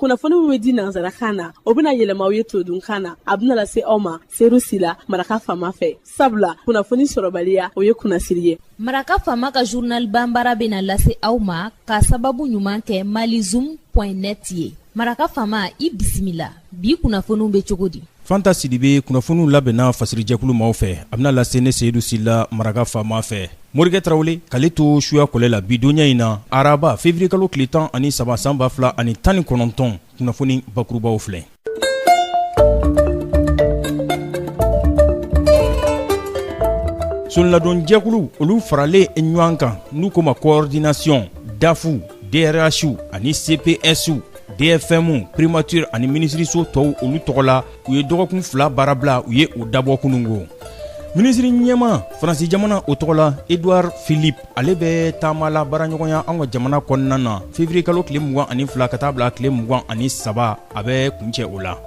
Kunnafoni min bɛ di nansarakan na, o bɛna yɛlɛma aw ye todunkan na. A bɛna lase aw ma Seyidu Sila, Maraka Faama fɛ, sabula kunnafoni sɔrɔbaliya, o ye kunnasiri ye. Maraka Faama ka journal banbara bɛna lase aw ma ka sababu ɲuman kɛ malizoom point net ye. Maraka Faama, i bisimila. Bi kunnafoniw bɛ cogo di? Fanta Sidibe, kunnafoniw labɛnna fasirijɛkulu maaw fɛ, a bɛna lase ne Seyidu Sila, Maraka Faama fɛ. Morikɛ Tarawele k'ale to suya kɔlɛ la bi donya in na, araba février kalo tile 13 san 2019, kunnafoni bakurubaw filɛ. Soladonjɛkulu olu faralen ɲɔgɔn kan, n'u k'o ma coordination, DAF, DRH ani CPS, DFM, primature ani minisiriso tɔw olu tɔgɔ la, u ye dɔgɔkun 2 baarabila, u ye o dabɔ kunungo. Minisiri ɲɛmaa Faransi jamana o tɔgɔ la, Edouard Philippe, ale bɛ taama la baaraɲɔgɔnya an ka jamana kɔnɔna na février kalo tile 22 ka taa bila tile 23, a bɛ kuncɛ o la.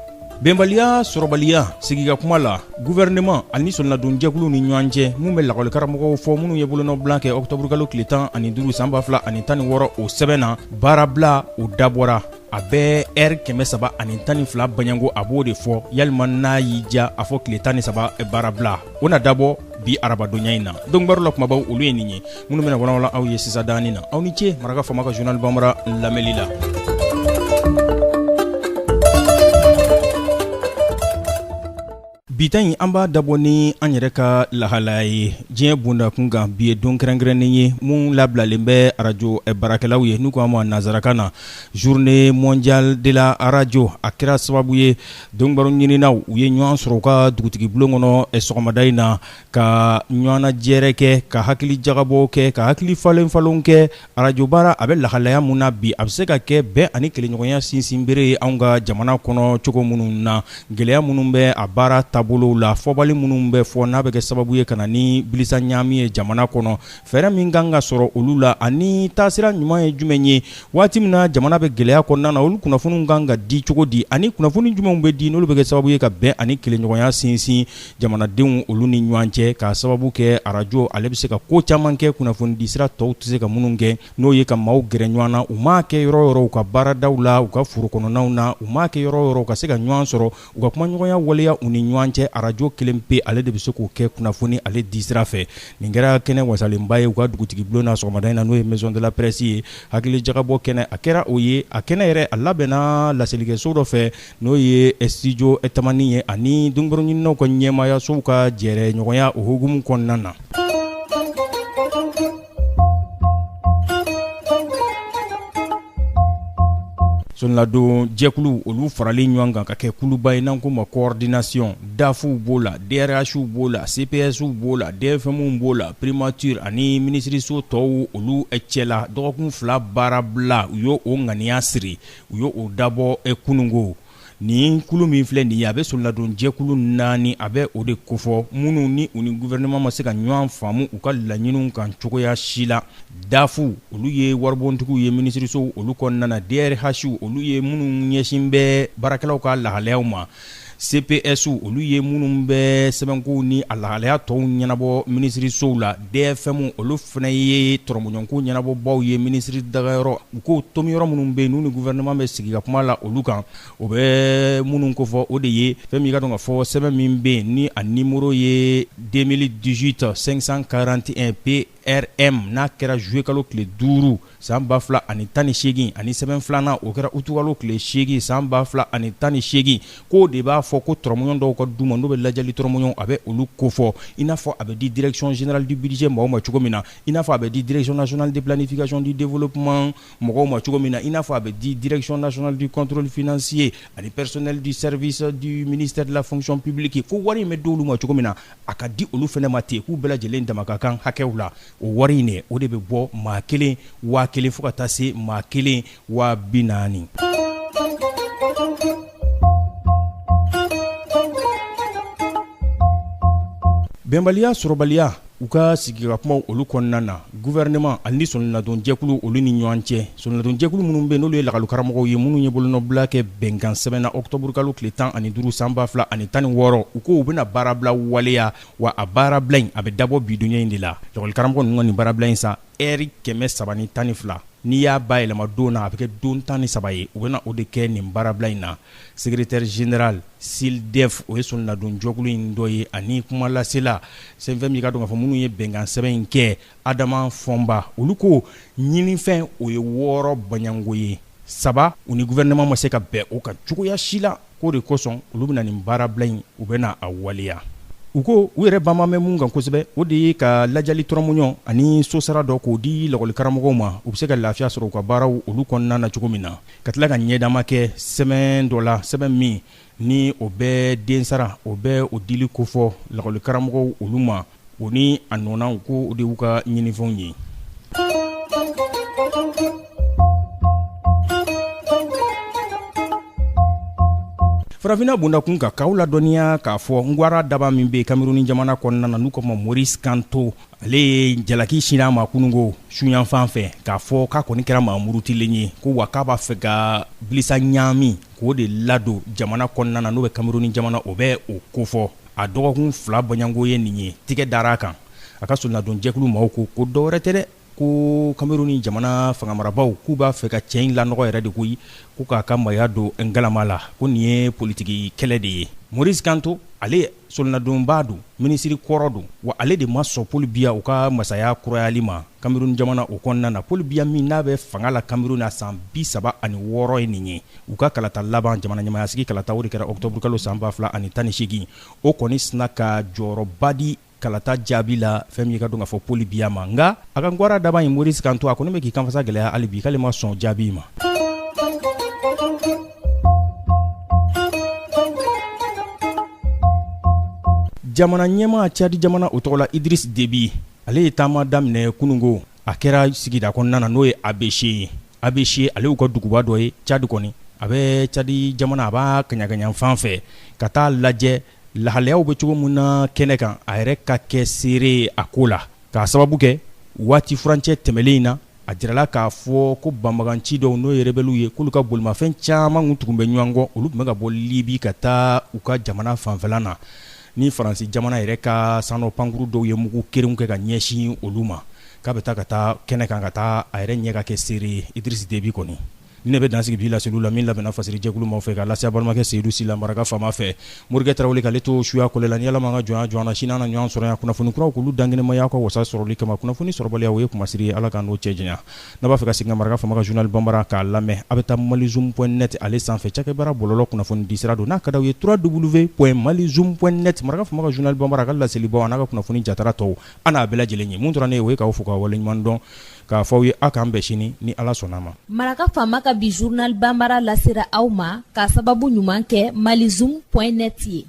Bɛnbaliya sɔrɔbaliya sigika kuma la gouvernement ani soladonjɛkulu ni ɲɔgɔn cɛ, min bɛ lakɔlikaramɔgɔw fɔ, minnu ye bolonɔbila kɛ octobre kalo tile 15 san 2016, o sɛbɛn na, baarabila o dabɔra. A bɛ ɛri 312 baɲanko, a b'o de fɔ. Yalima n'a y'i diya, a fɔ tile 13 baarabila, o na dabɔ bi arabadonya in na. Donkibaru la kumabaw olu ye nin ye, minnu bɛna walawala aw ye sisan daani na. Aw ni ce Maraka Faama ka journal banbara lamɛnli la. Bi ta in, an b'a dabɔ ni an yɛrɛ ka lahalaya ye diɲɛ bonda kun kan. Bi ye don kɛrɛnkɛrɛnnen ye mun labilalen bɛ arajo baarakɛlaw ye, n'u k'a ma nansarakan na journée mondiale de la radio. A kɛra sababu ye donkibaru ɲininaw u ye ɲɔgɔn sɔrɔ u ka dugutigi bulon kɔnɔ sɔgɔmada in na, ka ɲɔgɔnnajɛrɛ kɛ, ka hakili jagabɔ kɛ, ka hakili falen falen kɛ. Arajo baara a bɛ lahalaya mun na bi, a bɛ se ka kɛ bɛn ani kelenɲɔgɔnya sinsinbere ye anw ka jamana kɔnɔ cogo minnu na, gɛlɛya minnu bɛ a baara taabolow la, fɔbali minnu bɛ fɔ n'a bɛ kɛ sababu ye ka na ni bilisa ɲaami ye jamana kɔnɔ, fɛɛrɛ min kan ka sɔrɔ olu la ani taasira ɲuman ye jumɛn ye waati min na jamana bɛ gɛlɛya kɔnɔna na, olu kunnafoniw kan ka di cogo di ani kunnafoni jumɛnw bɛ di n'olu bɛ kɛ sababu ye ka bɛn ani kelenɲɔgɔnya sinsin jamanadenw olu ni ɲɔgɔn cɛ, k'a sababu kɛ arajo ale bɛ se ka ko caman kɛ kunnafonidi sira tɔw tɛ se ka minnu kɛ, n'o ye ka maaw gɛrɛ ɲɔgɔn na. U m'a kɛ yɔrɔ yɔrɔ, u ka baaradaw la, u ka foro kɔnɔnaw na, u m'a kɛ yɔrɔ yɔrɔ, u ka se ka ɲɔgɔn sɔrɔ, u ka kumaɲɔgɔnya waleya u ni ɲɔgɔn cɛ, arajo kelen pe ale de bɛ se k'o kɛ kunnafoni ale di sira fɛ. Nin kɛra kɛnɛ wasalenba ye u ka dugutigi bulon na sɔgɔmada in na, n'o ye maison de la presse ye. Hakili jagabɔ kɛnɛ a kɛra o ye. A kɛnɛ yɛrɛ a labɛnna laselikɛso dɔ fɛ, n'o ye studio Tamani ye, ani donkibaru ɲininaw ka ɲɛmaayasow ka jɛrɛɲɔgɔnya o hukumu kɔnɔna na. Soladon jɛkulu olu faralen ɲɔgɔn kan ka kɛ kuluba ye, n'an k'o ma coordination, DAFw b'o la, DRHw b'o la, CPSw b'o la, DFMw b'o la, primature ani minisiriso tɔw olu cɛla, dɔgɔkun 2 baarabila, u y'o ŋaniya siri, u y'o dabɔ kununko. Nin kulu min filɛ nin ye, a bɛ soladon jɛkulu 4, a bɛ o de kofɔ, minnu ni u ni gouvernement ma se ka ɲɔgɔn faamu u ka laɲiniw kan cogoya si la. DAF olu ye waribontigiw ye minisirisow olu kɔnɔna na, DRH olu ye minnu ɲɛsin bɛ baarakɛlaw ka lahalayaw ma, CPS olu ye minnu bɛ sɛbɛnkow ni a lahalaya tɔw ɲɛnabɔ minisirisow la, DFM olu fana ye tɔrɔmɔɲɔgɔnko ɲɛnabɔbaw ye minisiri dagayɔrɔ, u ko tomiyɔrɔ minnu bɛ yen n'u ni gouvernement bɛ sigi ka kuma la olu kan, o bɛ minnu kofɔ, o de ye fɛn min i ka dɔn ka fɔ sɛbɛn min bɛ yen ni a nimoro ye 2018 541 PRM, n'a kɛra juillet kalo tile 5 san 2018, ani sɛbɛn filanan o kɛra utukalo tile 8 san 2018, k'o de b'a fɔ ko tɔrɔmɔɲɔgɔn dɔw ka d'u ma, n'o bɛ lajɛli tɔrɔmɔɲɔgɔn, a bɛ olu kofɔ, i n'a fɔ a bɛ di direction générale du budget maaw ma cogo min na, i n'a fɔ a bɛ di direction nationale de planification du développement mɔgɔw ma cogo min na, i n'a fɔ a bɛ di direction nationale du contrôle financier ani personnel du service du ministère de la fonction publique, ko wari in bɛ d'olu ma cogo min na, a ka di olu fana ma ten, k'u bɛɛ lajɛlen dama ka kan hakɛw la. O wari in o de bɛ bɔ maa kelen 1000 fo ka taa se maa kelen 40,000. Bɛnbaliya sɔrɔbaliya u ka sigikakumaw olu kɔnɔna na, gouvernement ani soladonjɛkulu olu ni ɲɔgɔn cɛ, soladonjɛkulu minnu bɛ n'olu ye lakɔlikaramɔgɔw ye, minnu ye bolonɔbila kɛ bɛnkan sɛbɛn na ɔkutɔburukalo tile 15 san 2016, u ko u bɛna baarabila waleya. Wa a baarabila in a bɛ dabɔ bi donya in de la. Lakɔlikaramɔgɔ ninnu ka nin baarabila in sa, ɛri 312. N'i y'a bayɛlɛma don na, a bɛ kɛ don 13 ye. U bɛna o de kɛ nin baarabila in na. Secrétaire général SYLDEF, o ye soladon jɛkulu in dɔ ye, ani kumalasela sɛnfɛn min ka dɔn k'a fɔ minnu ye bɛnkan sɛbɛn in kɛ, Adama Fɔnba, olu ko ɲinifɛn o ye 6 baɲango ye, 3 u ni gouvernement ma se ka bɛn o kan cogoya si la, k'o de kosɔn olu bɛna nin baarabila in, u bɛna a waleya. U ko u yɛrɛ banban bɛ mun kan kosɛbɛ, o de ye ka lajali tɔrɔmɔɲɔ ani sosara dɔ k'o di lakɔlikaramɔgɔw ma, u bɛ se ka lafiya sɔrɔ u ka baaraw olu kɔnɔna na cogo min na, ka tila ka ɲɛdama kɛ sɛbɛn dɔ la, sɛbɛn min ni o bɛ densara, o bɛ o dili kofɔ lakɔlikaramɔgɔw olu ma, o ni a nɔnaw, ko o de y'u ka ɲinifɛnw ye. Farafinna bondakun kan, k'aw ladɔnniya k'a fɔ ngwara daba min bɛ Kameruni jamana kɔnɔna na, n'u k'a ma Maurice Kamto, ale ye jalaki sinna a ma kunungo suyanfan fɛ k'a fɔ k'a kɔni kɛra maa murutilen ye, ko wa k'a b'a fɛ ka bilisa ɲaami k'o de ladon jamana kɔnɔna na, n'o bɛ Kameruni jamana, o bɛ o kofɔ. A dɔgɔkun 2 bɔɲɔgɔnko ye nin ye, tigɛ dara a kan. A ka soladon jɛkulu maaw ko ko dɔwɛrɛ tɛ dɛ, ko Kameruni jamana fangamarabaw k'u b'a fɛ ka cɛ in lanɔgɔ yɛrɛ de koyi, ko k'a ka maaya don ngalama la, ko nin ye politiki kɛlɛ de ye. Maurice Kamto, ale soladonba don, minisiri kɔrɔ don, wa ale de ma sɔn Paul Biya u ka masaya kurayali ma Kameruni jamana o kɔnɔna na. Paul Biya min n'a bɛ fanga la Kameruni na san 36 ye nin ye, u ka kalata laban jamana ɲɛmaayasigi kalata, o de kɛra octobre kalo san 2018, o kɔni sinna ka jɔyɔrɔba di kalata jaabi la fɛn min ka dɔn k'a fɔ Paul Biya ma. Nka a ka ngwara daba in Maurice Kamto, a kɔni bɛ k'i kanfasa gɛlɛya hali bi, k'ale ma sɔn jaabi ma. Jamana ɲɛmaa Cadi jamana o tɔgɔ la Idriss Déby, ale ye taama daminɛ kunungo, a kɛra sigida kɔnɔna na, n'o ye Abéché ye. Abéché, ale y'u ka duguba dɔ ye Cadi kɔni, a bɛ Cadi jamana, a b'a kaɲagaɲa fan fɛ, ka taa lajɛ lahalayaw bɛ cogo min na kɛnɛ kan, a yɛrɛ ka kɛ seere ye a ko la, k'a sababu kɛ waati furancɛ tɛmɛlen in na, a jirala k'a fɔ ko banbaganci dɔw, n'o ye rebelles ye, k'olu ka bolimafɛn caman kun tugun bɛ ɲɔgɔn kɔ, olu tun bɛ ka bɔ Libi ka taa u ka jamana fanfɛla na, ni Faransi jamana yɛrɛ ka sannɔ pankuru dɔw ye mugu kerenw kɛ ka ɲɛsin olu ma, k'a bɛ taa ka taa kɛnɛ kan ka taa a yɛrɛ ɲɛ ka kɛ seere ye. Idriss Déby kɔni, ni ne bɛ dansigi bi laseliw la min labɛnna fasiri jɛkulu maaw fɛ ka lase balimakɛ Seyidu Sila Maraka faama fɛ, Morikɛ Tarawele k'ale to suya kɔlɛ la. Ni Ala m'an ka jɔnya jɔ an na, sini an na ɲɔgɔn sɔrɔ yan kunnafoni kuraw k'olu dankɛnɛmaya aw ka wasa sɔrɔli kama. Kunnafoni sɔrɔbaliya o ye kumasiri ye, Ala k'an n'o cɛ janya. N'a b'a fɛ ka segin ka Maraka faama ka journal banbara k'a lamɛn, a bɛ taa malizoom.net ale sanfɛ, cakɛbaara bɔlɔlɔ kunnafoni di sira don. N'a ka d'aw ye, www.malizoom.net, Maraka faama ka journal banbara, a ka laselibaw an'a ka kunnafoni jatara tɔw, an n'a bɛɛ lajɛlen ye. Mun tora ne ye, o ye k'aw fo k'aw waleɲuman dɔn, k'a fɔ aw ye a k'an bɛn sini ni Ala sɔnna ma. Maraka faama ka bi journal banbara lasera aw ma k'a sababu ɲuman kɛ malizoom.net ye.